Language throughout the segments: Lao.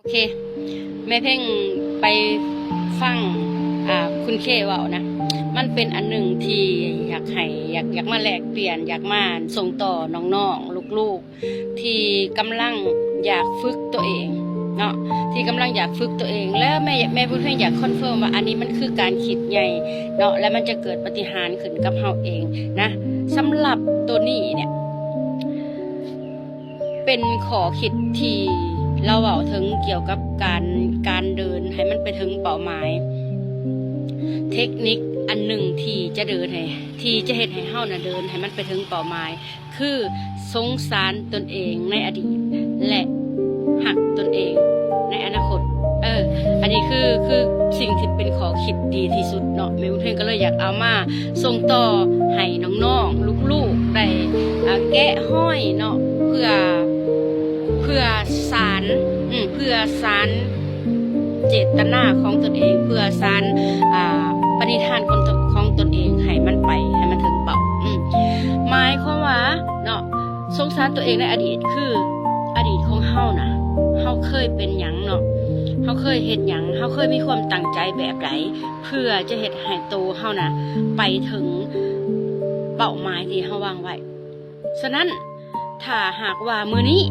ເຄ ແມ່ເພັງໄປຟັງ ອ່າ ຄຸນເຄເວົ້ານະ ມັນເປັນອັນໜຶ່ງທີ່ຢາກໃຫ້ ຢາກ ຢາກມາແລກປ່ຽນ ຢາກມາສົ່ງຕໍ່ນ້ອງໆ ລູກໆ ທີ່ກຳລັງຢາກຝຶກຕົວເອງເນາະ ທີ່ກຳລັງຢາກຝຶກຕົວເອງ ແລ້ວແມ່ ແມ່ບຸນເພັງຢາກຄອນເຟີມວ່າ ອັນນີ້ມັນຄືການຄິດໃຫຍ່ເນາະ ແລະມັນຈະເກີດປາຕິຫານຂຶ້ນກັບເຮົາເອງນະ. ສຳລັບໂຕນີ້ເນຍ ເປັນຂໍ້ຄິດທີ່ລາວເວົ້າເຖິງກ່ຽວກັບການ ການເດີນໃຫ້ມັນໄປເຖິງເປົ້າໝາຍ. ເທັກນິກອັນໜຶ່ງທີ່ຈະເດີນໃຫ້ ທີ່ຈະເຮັດໃຫ້ເຮົານະເດີນໃຫ້ມັນໄປເຖິງເປົ້າໝາຍ ຄືສົງສານຕົນເອງໃນອະດີດ ແລະ ຮັກຕົນເອງໃນອະນາຄົດ. ເອີ ອັນນີ້ຄື ຄືສິ່ງທີ່ເປັນຂໍ້ຄິດດີທີ່ສຸດເນາະ ແມ່ບຸນເພັງກໍເລີຍຢາກເອົາມາ ສົ່ງຕໍ່ໃຫ້ນ້ອງໆ ລູກໆ ໄດ້ ເອີ ແກະຮ້ອຍເນາະ ເພື່ອ ເພື່ອສານ ເພື່ອສານເຈດຕະນາຂອງຕົນເອງ ເພື່ອສານ ອາ ປະນິທານຂອງຕົນ ຂອງຕົນເອງໃຫ້ມັນໄປ ໃຫ້ມັນເຖິງເປົ້າ. ໝາຍຄວາມວ່າເນາະ ສົງສານຕົວເອງໃນອະດີດ ຄືອະດີດຂອງເຮົານະ ເຮົາເຄີຍເປັນຫຍັງເນາະ ເຮົາເຄີຍເຮັດຫຍັງ ເຮົາເຄີຍມີຄວາມຕັ້ງໃຈແບບໃດ ເພື່ອຈະເຮັດໃຫ້ໂຕເຮົານະໄປເຖິງເປົ້າໝາຍທີ່ເຮົາວາງໄວ້. ສະນັ້ນ ຖ້າຫາກວ່າມື້ນີ້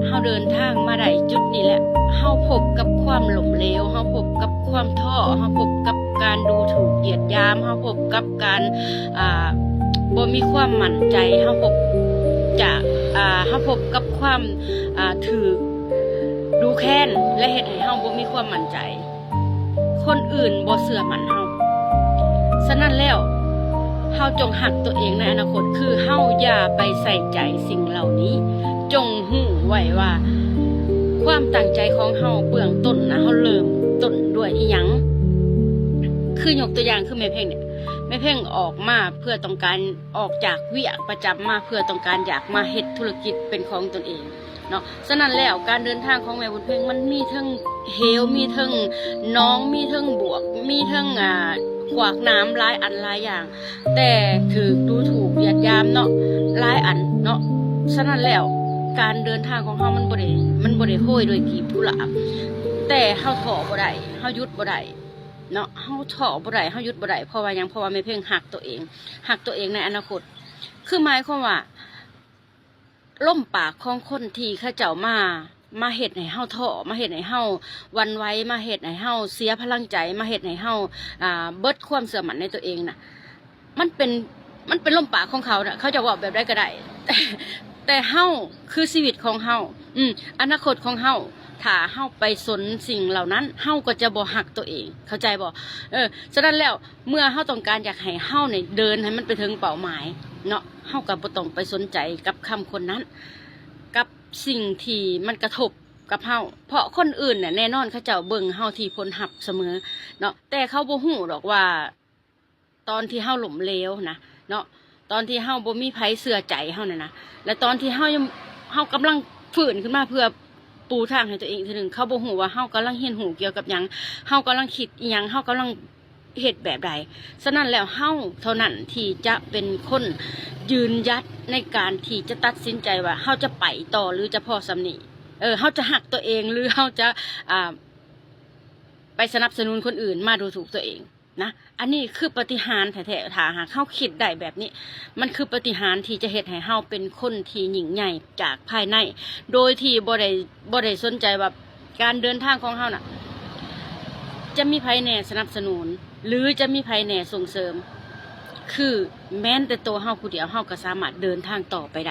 ເຮົາເດີນທາງມາໄດ້ຈຸດນີ້ແລ້ວ ເຮົາພົບກັບຄວາມລົ້ມເຫຼວ ເຮົາພົບກັບຄວາມທໍ້ ເຮົາພົບກັບການດູຖູກຢຽດຢາມ ເຮົາພົບກັບການ ອາ ບໍ່ມີຄວາມໝັ້ນໃຈ ເຮົາພົບຈະ ອາ ເຮົາພົບກັບຄວາມ ອາ ຖືກດູແຄນ ແລະ ເຮັດໃຫ້ເຮົາບໍ່ມີຄວາມໝັ້ນໃຈ ຄົນອື່ນບໍ່ເຊື່ອໝັ້ນເຮົາ. ສະນັ້ນແລ້ວ ເຮົາຈົ່ງຮັກຕົວເອງໃນອະນາຄົດ ຄືເຮົາຢ່າໄປໃສ່ໃຈສິ່ງເຫຼົ່ານີ້. ຈົ່ງຮູ້ໄວ້ວ່າຄວາມຕັ້ງໃຈຂອງເຮົາເບື້ອງຕົ້ນນະ ເຮົາເລີ່ມຕົ້ນດ້ວຍອີ່ຫຍັງ? ຄືຍົກຕົວຢ່າງຄືແມ່ເພັງເນຍ ແມ່ເພັງອອກມາເພື່ອຕ້ອງການ ອອກຈາກວຽກປະຈຳມາເພື່ອຕ້ອງການຢາກມາເຮັດທຸລະກິດເປັນຂອງຕົນເອງເນາະ. ສະນັ້ນແລ້ວ ການເດີນທາງຂອງແມ່ບຸນເພັງມັນມີເທິງເຫວ ມີເທິງໜອງ ມີເທິງບວກ ມີເທິງ ອາ ຂວາກໜາມຫຼາຍອັນຫຼາຍຢ່າງ ແຕ່ຖືກດູຖູກຢຽດຢາມເນາະ ຫຼາຍອັນເນາະ. ສະນັ້ນແລ້ວ ການເດີນທາງຂອງເຮົາມັນບໍ່ໄດ້ ມັນບໍ່ໄດ້ໂຮຍດ້ວຍກີບກຸຫຼາບ ແຕ່ເຮົາທໍ້ບໍ່ໄດ້ ເຮົາຢຸດບໍ່ໄດ້ເນາະ ເຮົາທໍ້ບໍ່ໄດ້ ເຮົາຢຸດບໍ່ໄດ້. ເພາະວ່າຫຍັງ? ເພາະວ່າແມ່ເພັງຮັກຕົວເອງ ຮັກຕົວເອງໃນອະນາຄົດ ຄືໝາຍຄວາມວ່າ ລົມປາກຂອງຄົນທີ່ເຂົາເຈົ້າມາ ມາເຮັດໃຫ້ເຮົາທໍ້ ມາເຮັດໃຫ້ເຮົາຫວັ່ນໄຫວ ມາເຮັດໃຫ້ເຮົາເສຍພະລັງໃຈ ມາເຮັດໃຫ້ເຮົາ ອາ ເບິດຄວາມເຊື່ອໝັ້ນໃນຕົວເອງນະ ມັນເປັນ ມັນເປັນລົມປາກຂອງເຂົານະ ເຂົາຈະເວົ້າແບບໃດກໍໄດ້ ແຕ່ເຮົາ ຄືຊີວິດຂອງເຮົາ ອາ ອະນາຄົດຂອງເຮົາ ຖ້າເຮົາໄປສົນສິ່ງເຫຼົ່ານັ້ນ ເຮົາກໍຈະບໍ່ຮັກຕົວເອງ ເຂົ້າໃຈບໍ່? ເອີ ສະນັ້ນແລ້ວ ເມື່ອເຮົາຕ້ອງການຢາກໃຫ້ເຮົານີ້ເດີນໃຫ້ມັນໄປເຖິງເປົ້າໝາຍເນາະ ເຮົາກໍບໍ່ຕ້ອງໄປສົນໃຈກັບຄຳຄົນນັ້ນ ກັບສິ່ງທີ່ມັນກະທົບກັບເຮົາ ເພາະຄົນອື່ນນະ ແນ່ນອນເຂົາເຈົ້າເບິ່ງເຮົາທີ່ຜົນຮັບສະເໝີເນາະ ແຕ່ເຂົາບໍ່ຮູ້ດອກວ່າ ຕອນທີ່ເຮົາລົ້ມເຫຼວນະເນາະ ຕອນທີ່ເຮົາບໍ່ມີໃຜເຊື່ອໃຈເຮົານັ້ນນະ ແລະ ຕອນທີ່ເຮົາຍັງ ເຮົາກຳລັງຟື້ນຂຶ້ນມາເພື່ອປູທາງໃຫ້ຕົວເອງເທື່ອໜຶ່ງ ເຂົາບໍ່ຮູ້ວ່າເຮົາກຳລັງຮຽນຮູ້ກ່ຽວກັບຫຍັງ ເຮົາກຳລັງຄິດອີ່ຫຍັງ ເຮົາກຳລັງເຮັດແບບໃດ. ສະນັ້ນແລ້ວ ເຮົາເທົ່ານັ້ນທີ່ຈະເປັນຄົນຢືນຢັດໃນການທີ່ຈະຕັດສິນໃຈວ່າເຮົາຈະໄປຕໍ່ ຫຼື ຈະພໍສ່ຳນີ້ ເອີ ເຮົາຈະຮັກຕົວເອງ ຫຼື ເຮົາຈະ ອາ ໄປສະໜັບສະໜູນຄົນອື່ນມາດູຖູກຕົວເອງ. ນະ ອັນນີ້ຄືປາຕິຫານແທ້ໆ ຖ້າຫາກເຮົາຄິດໄດ້ແບບນີ້ ມັນຄືປາຕິຫານທີ່ຈະເຮັດໃຫ້ເຮົາເປັນຄົນທີ່ຍິ່ງໃຫຍ່ຈາກພາຍໃນ ໂດຍທີ່ບໍ່ໄດ້ ບໍ່ໄດ້ສົນໃຈວ່າການເດີນທາງຂອງເຮົານະ ຈະມີໃຜແດ່ສະໜັບສະໜູນ ຫຼື ຈະມີໃຜແດ່ສົ່ງເສີມ ຄືແມ່ນແຕ່ໂຕເຮົາຜູ້ດຽວ ເຮົາກໍສາມາດເດີນທາງຕໍ່ໄປໄດ້.